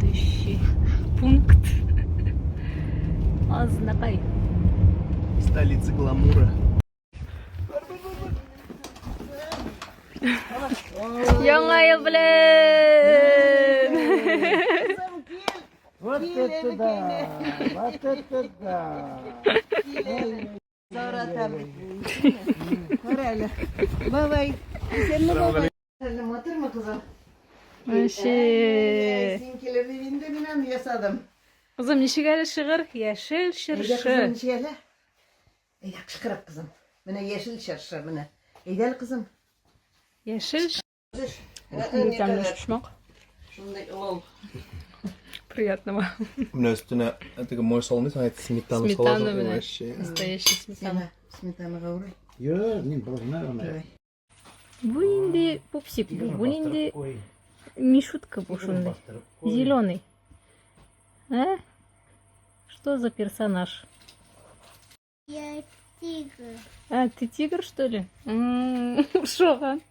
Следующий пункт. Азнакай. Столица гламура. Яңа ел белән! Вот это да! Вот это да! Соратам. Кара әле. Бабай. Исәнме, бабай? Әле матурмы, кызым? Вообще. Син килер дип инде мин аны ясадым. Кызым, ничек әле шигырь? Яшел Әйдә, чыршы. кызым, ничек әле? Әйдә, кычкырып, кызым. Менә яшел чыршы, менә. Әйдә әле, кызым. Яшел Төш. Тәмле шпшмак. Шундый олау. Приятного. Менә өстенә теге май салмыйсың, әйт сметана Сметана саласың. менә. Вообще. Настоящая сметана. Сиңа сметанага урый. Юк, мин бозма аны. Бу инде пупсик бу. Бу инде Ой, мишутка бу шундый. Зеленый. А? Что за персонаж? Я тигр. А, ты тигр, что ли? М, Ошаган.